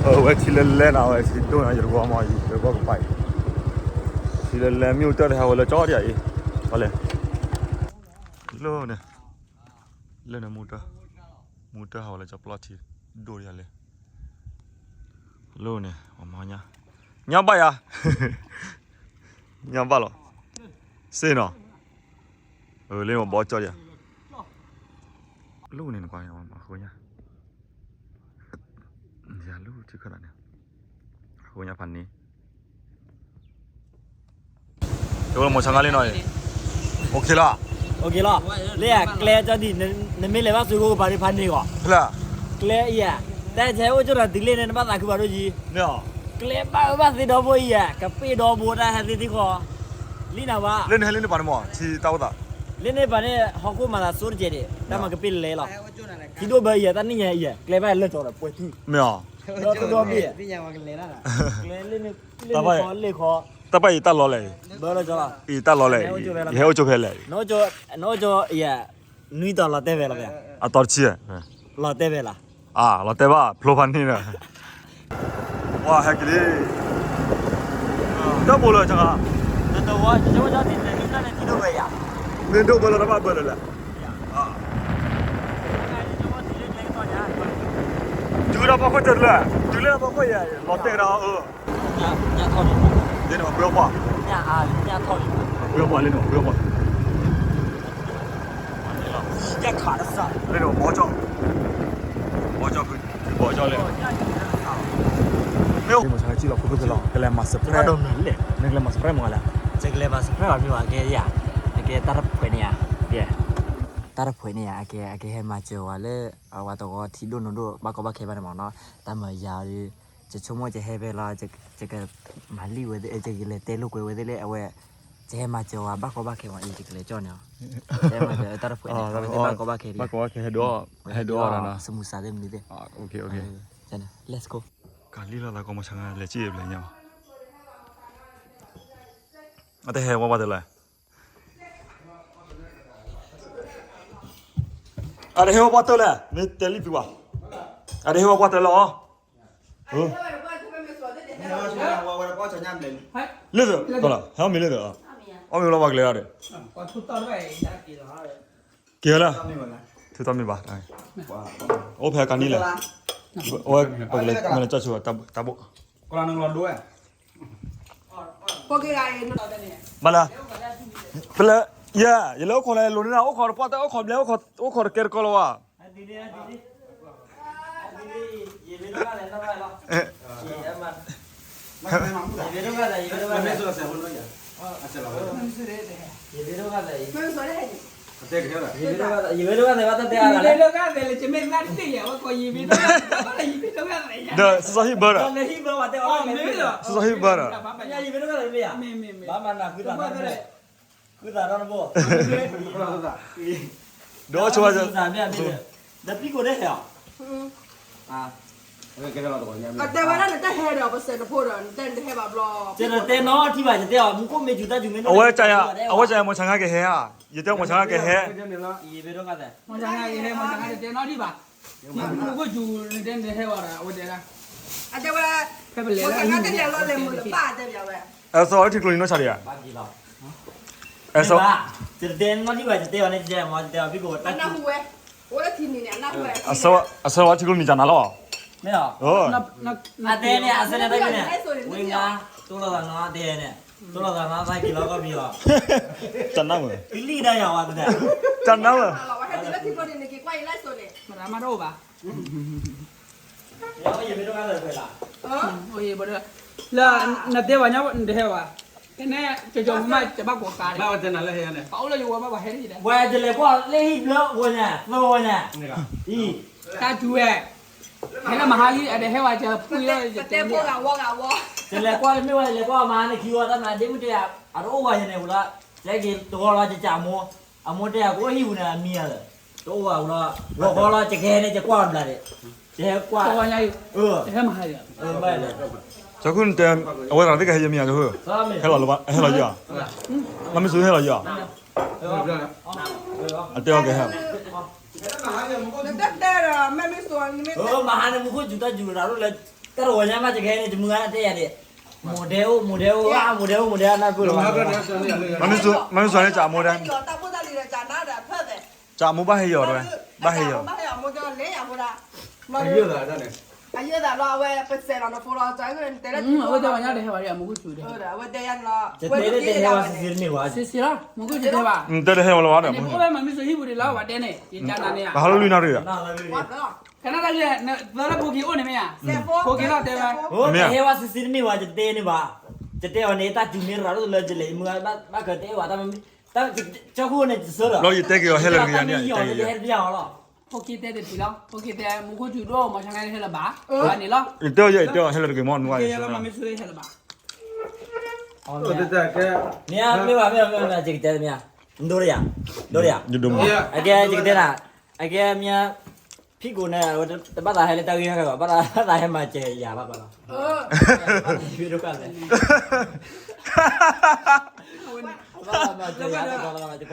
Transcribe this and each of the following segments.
အဝဲထံလဲၤလဲၤနၤဝဲ ထံဒိၣ်နၤ ယတဝီမီၤ ယတဝီကပၤအံၤ ထံလဲၤလဲၤ မ့ၣ်အူတၢၢ်တဟဲဝဲလၢကၠီဒံးအံၤ ပှၤလဲၤ လၢန့ၣ် လၢန့ၣ်မူတၢၢ် မူတၢၢ်ဟးဝဲလၢကၠီပျီထံ ဒိၣ်ဒံးလဲၣ် လၢန့ၣ် ပှၤမီၤညါ ညါဘၣ်ယၤ ညါဘၣ်လီၤ စ့ၢ်နီၤ လၢန့ၣ်ပှၤဘီကၠီဒံး လၢန့ၣ်နကွၢ်န့ၣ် အဃိညါ ယၤလၢထံခၢၣ်သးန့ၣ် အဃိညါဖးန့ၣ် တဝဲလၢမီၤဆါငါလံနီၤ OK လီၤ OK လီၤ လၢယၤကျဲကၠီဒံး နမ့ၢ်လဲၤဘၣ်စုကိကပၤဒံးဖးန့ၣ်ဂီၤ ကျဲအံၤ တၢ်ဆဲးအိၣ်ကၠိၢ်နၤတုၤလ့ၣ်န့ၣ် နဘၣ်သးခုဘၣ်ဒိၣ်ယံၤ ကျဲဘၣ်အၢဘၣ်သီဒီဘိအံၤယၤ ကပ့ၢ်ဒီဘိတၢ်ဟဲသ့ၣ်သ့ၣ်ဃီ လံနၤဝါ လၢန့ၣ်ဟဲလၢန့ၣ်ပၤန့ၣ်မီၤ ထံတၢ်အိၣ်သး လၢန့ၣ်ပၤန့ၣ် ဟီၣ်ခိၣ်မၤသးစိတကဲးဒံး တၢ်မၤကပ့ၢ်လဲၤလီၤ ထံဒိၣ်ဘၢအံၤ တၢ်နံၣ်ညါအံၤ ကျဲဘၣ်လၢကၠီဒီးပှဲၤထံ မ့ၢ်အီၤ ဒီးသီဘ့ၣ် ကျဲလၢန့ၣ် လ့ၣ်ခီလ့ၣ်ခီ တၢ်ပာ်အံၤတၢ်လီၤလဲၣ်အံၤ ဘၢလီၤကၠီလီၤ အံၤတၢ်လီၤလဲၣ်အံၤ ယဟဲအိၣ်ကၠိဖဲလဲၣ် နအိၣ်ကၠိအံၤ နွံတီၤလီၤတဲာ်ဝဲလီၤ အတီၤတဆံ လီၤတဲာ်ဝဲလီၤ အါ လီၤတဲာ်ဘၣ် ဖျိဖးန့ၣ်လီၤ ပှၤဟဲက့ၤလံ တၢ်ဘိလၢတဂၤ မ့ၢ်ဒိၣ်ဘၢလီၤတၢ်ဘၣ်ဘၢလၢလဲၣ် တုၤဒီးပှၤခိၣ်တၢ်လၢ တုၤလၢပှၤခိၣ်ယဲ လီၤတဲာ်ကဒီးအီၤ ဒ်န့ၣ်ပှၤဘှီပှၤ ပှၤဘှီပှၤလၢန့ၣ်ပှၤဘှီပှၤ လၢန့ၣ်ပှၤဘီကၠီ ဘီကၠီဖု ဘီကၠီလဲၣ် မ့ၢ်မၤဆါကစံၣ်လီၤဖိခိၣ်ဖဲလီၤ ကလဲၤမၤ surprise နကလဲၤမၤ surprise မၤလဲၣ် ယကလဲၤမၤ surprise ဘၣ်မ့ၢ်ဘၣ်ကဲယၤ အကဲတၢ်တဖှဲးန့ၣ်ယၤ တၢ်တဖှဲးန့ၣ်ယၤ အကဲ အကဲဟဲမၤစၢၤဝဲလၢ အဝဲတဂီၤထံဒိၣ်နိဒိၣ် ဘၣ်ကီဘၣ်ခဲဘၣ်န့ၣ်မးနီၤ တၢ်မၤယၤဒီး ယဆိကမိၣ်ယဟဲဖဲလီၤ ယကမၤလံၣ်ဝဲသ့ၣ် ယကလဲၤတဲလိာ်ကွဲဝဲသ့ၣ်လၢအဝဲ ယဟဲမၤစၢၤဝဲဘၣ်ကီဘၣ်ခဲမးအံၤ ယကလဲၤကၠီၣ်န့ၣ် ယဟဲမၤစၢၤတၢ်တဖှဲးန့ၣ် အဝဲသ့ၣ်ဘၣ်ကီဘၣ်ခဲဒံး ဘၣ်ကီဘၣ်ခဲဟဲဒိး ဟဲဒိးအီၤနီၤ စမူစးသ့ၣ်မနုၤသ့ၣ် Let's go ကလံၣ်လီၤသးကီမီၤဆါလဲၤစံၣ်ဘျဲၣ်ညါ အတဟဲဝဲပှၤတလၢ အတဟဲဝဲပှၤတလၢ မ့ၢ်တဲလံၣ်ဖုဘၣ် အတဟဲဝဲပှၤတလၢအီၤ လၢသး ဟဲအီၣ်မ့ၤလၢသး အီၣ်မ့ၤလီၤပှၤကလဲၤဒီး က့ၤလၢ ထုးထီၣ်မ့ၢ်ဘၣ် အိၣ်ဖဲကနံၣ်လဲၣ် အဝဲပကလဲၤ မ့ၢ်လၢကၠီၣ်ဆူ တၢ်ဘိၣ် ဘၣ်လၢ ပလဲၤ ယဲ ယလဲၤအိၣ်ခိးလဲၤလိၤန့ၣ် အိၣ်ခိးတပှၢ်တၢ် အိၣ်ခိးဘျဲၣ် အိၣ်ခိးတကဲတကီလၢၤဘၣ် ဒီးစီၤဟံၣ်ဘၢဒီး စီၤဟံၣ်ဘၢဒီး ဒီးဆိ ဒီးပံၢ်ကိးဒဲးဟဲအီၤ အတဲဝဲဒၣ်နတဟဲဒီး ပစဲးနဖိဒီး နတဲနတဟဲဘၣ်ဘျီ ယတတဲနီတထံၣ်ဘၣ် ယတဲအီၤ မူခိၣ်မ့ၢ်စူၤတၢ်စူၤမ့ၢ်နီၢ် အဝဲကယၤ အဝဲကယၤ မီၤဆါငါကဟဲဧါ ယတဲမီၤဆါငါကဟဲ မီၤဆါငါကဟဲ မီၤဆါငါတတဲနီတထံၣ်ဘၣ် မူခိၣ်စူၤနတဲနတဟဲဘၣ်ဒီး အဝဲတဲဒၣ် အတဲဝဲ ဖဲပလဲၤလၢမီၤဆါငါတတဲလီၤလဲၤမုာ်တပၣ်တဲဘၣ်ဝဲ အဲၣ်စီၤထံကျိနံၤနီၢ်ဆါဒံးဧါ အဲၣ်စီၤ ယတတဲနီတထံၣ်ဘၣ် ယတဲအီၤန့ၣ် ယတဲမီၤ ယတဲအီၤပံၢ်ကိး တၢ်နၢ်ဟူဝဲ အိၣ်လၢထံနံၤန့ၣ် အနၢ်ဟူဝဲ အဆၢဝဲထံကျိနံၤကနၤလီၤ မ့ၢ်လီၤ အတဲန့ၣ် အဆၢန့ၣ်တၢ်န့ၣ် ဝ့ၢ်ငါ တိၢ်လိာ်သးနီတဲန့ၣ် တိၢ်လိာ်သးနီသးက့ၤလီၤကီၢ်ပယီၤ တၢ်နၢ်မုာ် ကလံၣ်ကဒါယၤဝဲတဒဲ တၢ်နၢ်မုာ် မတၤမးတအိၣ်ဘၣ် လၢနတဲဝဲညါနတဟဲဘၣ် ကနဲကၠီကၠီမ့ၢ်ကဘၣ်ကိးကါန့ၣ် ပအိၣ်လၢယဝဲဘၣ်ပှၤဟဲန့ၣ် ဝဲယလဲၤကွၢ်လၢဟံၣ်ဘျၢဝဲန့ၣ် သၢဝဲန့ၣ် အံၤ တၢ်တူၢ်ဝဲ ဟဲလၢမဟါလံ အတဟဲဝဲကပှ့ၤလၢယတဲ ယလဲၤကွၢ်လၢမ့ၢ်ဝဲ ယလဲၤကွၢ်မဟါန့ၣ်ခံဝဲတၢ်မၤဒ့မုၢ်တဲ အတအိၣ်ဝဲယန့ၣ်ဝဲလီၤ ယက့ၤတဂီၤလီၤ ယကးအမိၢ် အမိၢ်တဲအကအိၣ်ဟံၣ်ပူၤန့ၣ် အမံၤဧါလၢ တအိၣ်ဝဲလီၤ ဂီၤခီလီၤ ယကဟဲန့ၣ် ယကွၢ်ဘျးဒံး ယဟဲကွၢ် ကၠီခုၣ်နတဲ အဝဲသရၣ်သ့ၣ်ကဟဲယမံၤဧါ ကၠီခုၣ် ဟဲလီၤလၢၤဘၣ် ဟဲလီၤယံၤဧါ မ့ၢ်မ့ၢ်ဆူဟဲလီၤယံၤဧါ အတဲအီၤကဟဲ နတတဲဒီး မ့ၢ်မ့ၢ်စိၤ မ့ၢ် မဟါန့ၣ် မူခိၣ်စူၤတၢ်စူၤရၤဒိၣ်လၢ တၢ်တဝီညါမး တကဲန့ၣ် တမုၢ်ဂၤတဲယၤဒၣ် မိၢ်ဒဲအိၣ် မိၢ်ဒဲအိၣ် မိၢ်ဒဲအိၣ် မိၢ်ဒဲအိၣ် နၢ်ပၢၢ်လီၤ. မ့ၢ်စိၤန့ၣ် ကးမိၢ်ဒဲ ကးမိၢ်ဘၣ်ဟဲယီၤတဝဲ ဘၣ်ဟဲယီၤ အဝဲပစဲးလီၤနဖိလီၤ အဝဲတဲဝဲညါတဟဲဝဲ မူခိၣ်စူၤတဲ တဲတဟဲဝဲစ့စ့န့ၢ်ဝဲ တဲတဟဲဝဲလီၤဝဲ ဘၣ်ဟးလီၤလွံၢ်နၣ်ရံၣ်ဒီး ကနၣ်တၢ်လၢ သၢလၢဖိက့ၤအိၣ်န့ၣ်မ့ၢ်ဧါ, ဖိက့ၤလီၤတဲဝဲ, တဟဲဝဲစံးစံးတမ့ၢ်ဝဲ ယတဲန့ၣ်ဘၣ်, ယတဲအီၤန့ၣ် တၢ်စူၤမ့ၢ်ရၤဒိၣ်လၢယလဲၤ မုၢ်ဘၣ်ကတဲဝဲတၢ်မ့ၢ်, ကၠီခိၣ်န့ၣ် ယဆၢဒီး လီၤယတဲက့ၤအီၤဟဲလၢတဂ့ၤန့ၣ် ယတဲက့ၤအီၤလီၤ, ဖိက့ၤတဲတထံၣ်လီၤ, ဖိက့ၤတဲ မူခိၣ်စူၤဒိၣ် မီၤဆါငါဟဲလၢၤဘၣ်, န့ၣ်လီၤ, ယတဲအီၤ ယတဲအီၤဟဲလၢတဂ့ၤမီၢ်နွၤ, မ့ၢ်ဘၣ်မ့ၢ်ဘၣ်မ့ၢ်ဘၣ် ယကတဲမ့ၢ်, ဒိၣ်ဒၣ်ယၤ, ဒိၣ်ဒၣ်ယၤ, အကဲ ယကတဲနၤ, အကဲမ့ၢ် ဖံကိၣ်န့ၣ် တဘၣ်သးဟဲလၢတၢ်ဂ့ၢ်ဟဲဘၣ်, ဘၣ်သးဟဲမၤစၢၤယၤဘၣ်ဘၣ်လီၤ,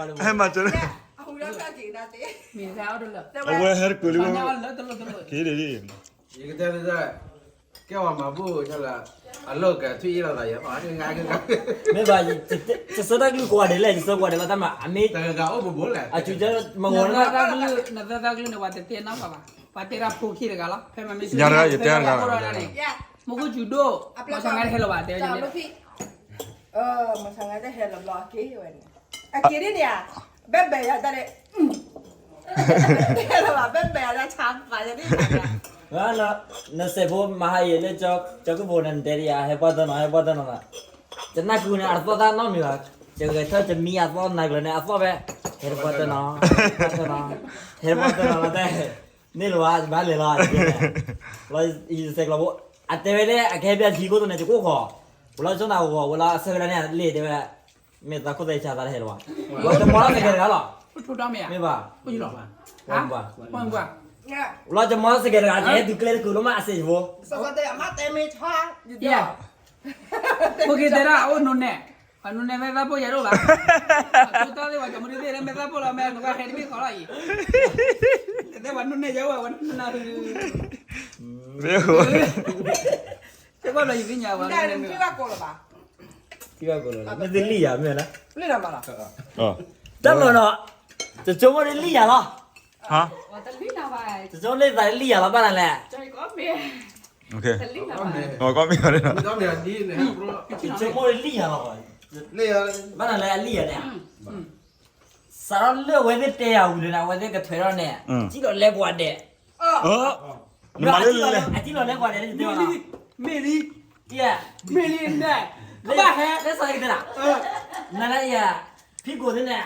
ဟဲမၤစၢၤ, အဝဲဟဲတက့ၤလံ, က့ၤဒ်, ယကတဲ, ကဲဝဲမၤဘူၣ်လၢ အလီၢ်ကထွံၣ်အ့ၣ်လိာ်သးယဲ, မ့ၢ်ဘၣ်, ယဆၢတၢ်ကလုၢ်ကွၢ်ဒဲးလဲၣ်, ယဆၢကွၢ်ဒဲးလီၤတၢ်မၤ, အမ့ၢ်, အမၤ, နသၢတၢ်ကလုၢ်န့ၣ် ပှၤတတဲနီတဂၤဘၣ်, ပှၤတဲဒၣ်ဖိခံတဂၤလီၤ, ဖဲမ့ၢ်မ့ၢ်, မုၢ်ခိၣ်စူၤဒိၣ်, မီၤဆါငါတဟဲလၢၤဘၣ်တဲဝဲ, မီၤဆါငါတဟဲလၢၤဘၣ်က့ၤဝဲန့ၣ်, အက့ၤဒ်န့ၣ်ဧါ, ဘဲဘဲယၤတၢ်န့ၣ် တဟဲလၢၤဘၣ်, ဘဲဘဲယၤတၢ်ဆါပာ်ယၤဒ်န့ၣ် နစဲးဖိမၤဟါအံၤလၢ ကၠီကဘိန့ၣ် နတဲဒ်ယၤ ဟဲပှၢ်တနီၤ ဟဲပှၢ်တနီၤ, ယနၢ်ဟူန့ၣ် အတသီၣ်တၢ်နီတမံၤဘၣ်, ယဂဲၤထၢၣ်ယမံအသီၣ်နၤကျၢၤန့ၣ် အသီၣ်ဖဲ, ဟဲတပှၢ်တနီၤ, ဟဲတပှၢ်တနီၤလီၤတဲ, န့ၣ်လၢၤဘၣ် ယဘၣ်လဲၤလီၤ, လီၤယစဲးကျိးဖိ, အတဲဝဲလၢ အကဟဲဘၣ်ထံခိၣ်သနၢၣ် ယကအိၣ်ဃီၤ, ဝဲလီၤကၠီနၤဂီၤ ဝဲလီၤအဆၢကဒါန့ၣ် လဲၤတဲဝဲ မ့ၢ်သးခိၣ်သးဆါသးတဟဲလၢၤဘၣ်, ဝဲတမီၤလီၤစကဲတဂၤလီၤ, မ့ၢ်ဘၣ်, လီၤတမီၤလီၤစကဲတဂၤ ယဟဲတုၤကျဲတကုာ်လီၤမး အစဲးယဖိ, ဖိက့ၤတဲဒၣ်အအိၣ်နိနဲၣ်, အနိနဲၣ်မ့ၢ်သးဖိယၤဒိၣ်ဘၣ်, အတၢ်သ့ၣ်ဝဲ ကမုၢ်တသ့ၣ်လၢမ့ၢ်သးဖိလီၤ မ့ၢ်နကွၢ်ဟဲတဘ့ၣ်ဃီလီၤအံၤ, တဲဝဲနိနဲၣ်ယၤဝဲ ဝဲနိနဲၣ်နၤ, မ့ၢ်, ကကွၢ်ဘျီယသ့ၣ်ညါဝဲ, မ့ၢ်သ့လံၣ်ယၤမ့ၢ်လၢ, တၢ်လီၤဒီး, တကၠိမိၣ်လံလံၣ်ယၤလီၤ, တကၠိမိၣ်လံသးလံလံၣ်ယၤလီၤ ဘၣ်နၤလဲၣ်, ကီမ့ၢ်, တကၠိမိၣ်လံလံၣ်ယၤလီၤ, ဘၣ်နၤလဲၣ်အလံလံၣ်ယၤန့ၣ်, စးထီၣ်လၢအဝဲသ့ၣ်တဲယၤဝံၤလၢန့ၣ် အဝဲသ့ၣ်ကထွဲထီၣ်န့ၣ်, ကံၣ်လီၤလဲကွၢ်ဒဲး, နမၤလၢလဲၣ်, အကံၣ်လီၤလဲကွၢ်ဒဲးလၢယတဲဘၣ်လီၤ, မ့ၢ်လံ, မ့ၢ်လံ, မ့ၢ်လံ, ကဘၣ်ဟဲ, လၢစီၤကတဲလး, နၤလၢယၤ, ဖံကိၣ်သ့ၣ်န့ၣ်,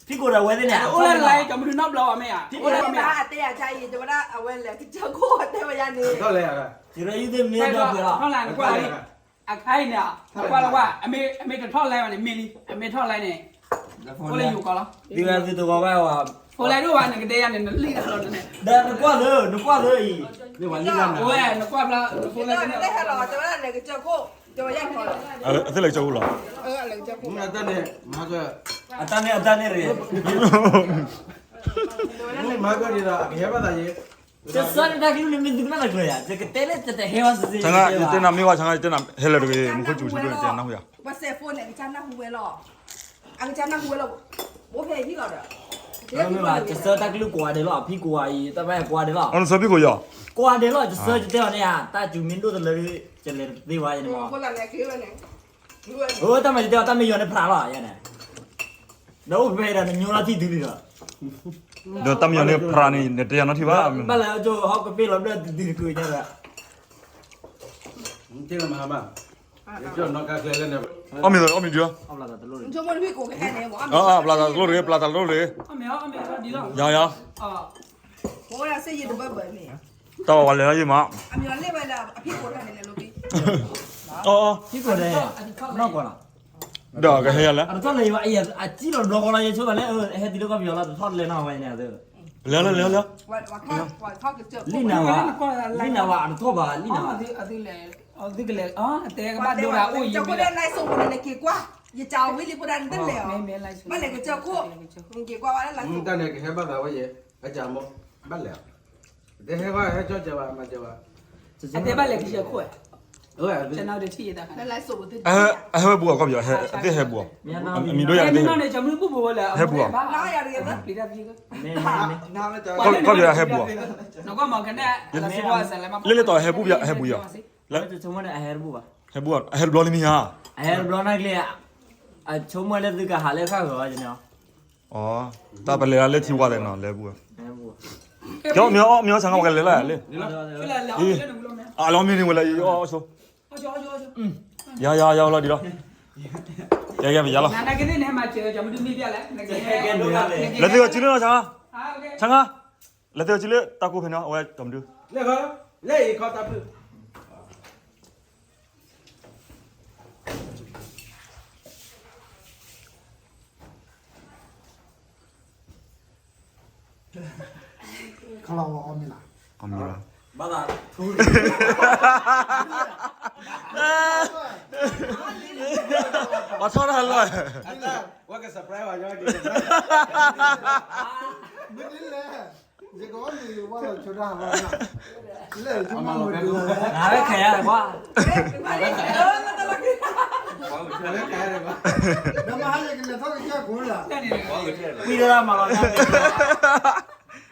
ဖံကိၣ်ဒီးအဝဲသ့ၣ်န့ၣ်, အိၣ်လၢလၢကမုၢ်နီတဘျီဘၣ်မ့ၢ်ဧါ, ဖံကိၣ်လၢမ့ၢ်ဧါ, အတဲယၤကအံၤ တဲဝဲဒၣ်အဝဲလဲၤကစၢၢ်ခိၣ်တဲဝဲယၤန့ၣ်, ယရယူသ့ၣ်မ့ၢ်ဒီးကွဲးလီၤ, ထီၣ်လဲနကွၢ်လံ, အခါအံၤန့ၣ်, နကွၢ်လၢကွၢ်, အမ့ၢ်တထီၣ်လဲဘၣ်န့ၣ် မ့ၢ်လံ, အမ့ၢ်ထီၣ်လဲန့ၣ်, အိၣ်လၢယိၤကီးလီၤ, သုဝဲသုတဝီဘၣ်ဝဲ, ဖိလဲဒိၣ်ဘၣ် နကတဲယၤန့ၣ် နလံၣ်တၢ်လီၤန့ၣ်, ဒီးနကွၢ်လၢ, နကွၢ်လၢအံၤ, ဝဲနကွၢ်ဖျါ, နဖိလဲကန့ၣ်, အသ့ၣ်လဲၤကစၢၢ်ခိၣ်လီၤ, အတၢ်န့ၣ်, အတၢ်န့ၣ်, အတၢ်န့ၣ်ရ့ၣ်, မၤကဒီး, ကဟဲဘၣ်သးယဲ တစၢန့ၣ်တၢ်ကလုၢ်န့ၣ်မ့ၢ်သုကနၣ်တကျၢၤယၤ, ယကတဲလၢတဟဲဝဲစ့စ့, ယတဲနၤမ့ၢ်ဝဲဆါ, ယတဲနၤဟဲလၢတဂ့ၤ, မူခိၣ်စူၤဆူဒိၣ်န့ၣ် တဲနၢ်ဟူယၤ, ပှၤစဲးဖိန့ၣ် အကစၢ်နၢ်ဟူဝဲလီၤ, အကစၢ်နၢ်ဟူဝဲလီၤ, အိၣ်ဖဲဟံၣ်လီၤဒီး, တစၢတၢ်ကလုၢ်ကွၢ်ဒဲးလီၤ, ဖံကွၢ်အံၤ တၢ်ဘၣ်ကွၢ်ဒဲးလီၤ, နစၢဖံကွၢ်ယီၤ, ကွၢ်ဒဲးလီၤ, တစၢယတဲအီၤန့ၣ်ဧါ, တၢ်စူၤမ့ၢ်ဒိၣ်တလၢဒုး, ယလဲၤတသ့ဝဲန့ၣ်မး, တၢ်မၤယတဲအီၤ တၢ်မ့ၢ်ယီၤန့ၣ်ဖရးလီၤယဲန့ၣ်, ဒီးအိၣ်ဖဲဒီးနညိလီၤထံၣ်တုၤလံဒီး, ဒီးတၢ်မ့ၢ်ယီၤန့ၣ်ဖရးန့ၣ် နတဲယၤနီတထံၣ်ဘၣ်, ဘၣ်လဲၣ်ဟီၣ်ကပ့ၢ်လီၤဘျၢၣ်တုၤတကုာ်ညါဒီး, အီၣ်မ့ၤ, အီၣ်မ့ၤဒုး, ပျၤသးတလိၣ်တဂ့ၤ, ပျၤသးတလိၣ်တဂ့ၤ, ယၤယၤ, တၢ်ဝဲလဲၤလီၤယမး, အီၣ်အီၣ်, ဒီးကဟဲယၤလဲၣ်, အတထီၣ်လဲၤယၤဘၣ်, အစံၣ်လီၤဘျီဃီလီၤ ယဆိကမိၣ်လၢ ဟဲတုၤလၢကီၢ်ပယီၤလီၤ တထီၣ်လဲၤနီၤဝဲန့ၣ်, လဲၤလီၤလဲၤလီၤ, လံၣ်နၤဝဲ, လံၣ်နၤဝဲ အတထီၣ်ဘၣ်, လံၣ်နၤဝဲ, တဲကဘၣ်ဒိဒၣ်အိၣ်ယံၤ, ယကၠီဝံၤလံ ပှၤတၢ်နတလဲၤအီၤ, ဘၣ်လဲၤကစၢၢ်ခိၣ်, နက့ၤကွၢ်ဝဲလၢလၢ်, တၢ်န့ၣ်ကဟဲဘၣ်သးဝဲယဲ အကမ့ၢ် ဘၣ်လဲၤ, တဲဟဲဝဲ ဟဲကၠီကဲဘၣ် မၤကဲဘၣ်, အတဲဘၣ်လဲၤကယဲၢ်ခိၣ်, အဟဲဝဲဘူးအီၤကီၢ်ပယီၤ သ့ၣ်ဟဲဘူးအီၤ, အမံၤဒိၣ်ယၤသ့ၣ်, ဟဲဘူးအီၤ, ကီၢ်ပယီၤဟဲဘူးအီၤ, လ့လ့တီၤ ဟဲဘူးအီၤ, ဟဲဘူးအီၤ အဟဲတဘျီလံမ့ၢ်ဧါ, အဟဲတဘျီန့ၣ်က့ၤ, အဆိကမိၣ်လၢသုကဟးလၢဃၣ်ဂီၤန့ၣ်, တၢ်ပလဲၤလၢထံဝါလဲၣ်နီၤ လဲၤဘူး, မ့ၢ်အီၣ်မ့ၢ်အီၣ်ဆါငါဝဲလဲၤလၢလ့, အလီၤမ့ၢ်န့ၣ်ဝဲလၢအီၣ်ဆိ, ယၤယၤယၤလီၤဒံးလီၤ, ကဲကဲပယၤလီၤ, လဲၤသ့ၣ်အီၤစုလၢနီၤဆါ, ဆါငါ, လဲၤသ့ၣ်အီၤစုလၢတၢ်ကိးဖဲန့ၣ် အဝဲကမဒု ခီလီၤအီၣ်မ့ၢ်လီၤ, အီၣ်မ့ၢ်လီၤ, ပှၤထီၣ်တၢ်လီၢ်, ဝဲက surprise ဝဲ, မ့ၢ်န့ၣ်လဲၣ်, ယကဝဲန့ၣ် ဝဲလီၤဆိဒၣ်ဟးလီၤ, လဲၣ်ဆိမၤလီၤ, နဝဲခဲယၤကွၢ်, နမၤဟါယကလဲၤထီၣ်ကစၢ်ခိၣ်လၢ, ကွံဒၣ်မၤလီၤ,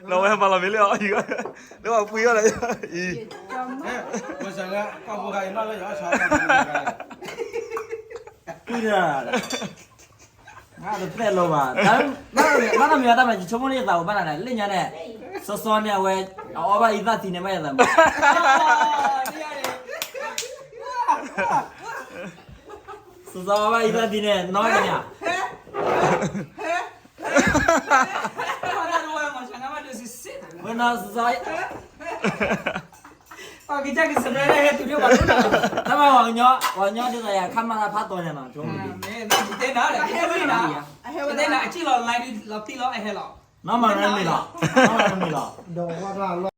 နဝဲမၤလီၤမ့ၢ်လၢအီၤအံၤ, နဝဲပှံၤအီၤလၢအံၤ, ကွံဒၣ် တသဲလီၤဘၣ်, ဘၣ်တမ့ၢ်အတၢ်မၤ ယဆိကမိၣ်န့ၣ်ယသးအိၣ်ဘၣ်နၤန့ၣ် လၢညါန့ၣ်, စီစီန့ၣ်အဝဲ, အအီၣ်ဘၣ်အံသၣ်သံန့ၣ်ဘၣ်ယသးမုာ်, စီစီအီၣ်ဘၣ်အံသၣ်သံန့ၣ် နီၢ်ကညါ, ဝဲနီၢ်စီစီ တၢ်မၤပှၤကညီ, ပှၤကညီဒ်သိးယၤ ခါမၤတၢ်ဖးတီၤန့ၣ်နီၤ, တဲနၤ, တဲနၤ အစံၣ်လီၤ လၢလီၤတံၢ်လီၤ အဟဲလီၤ, နီၢ်မၤရမံၤလီၤ, နီၢ်မၤရမံၤလီၤ, ဒီးဝဲဒၣ်လီၤ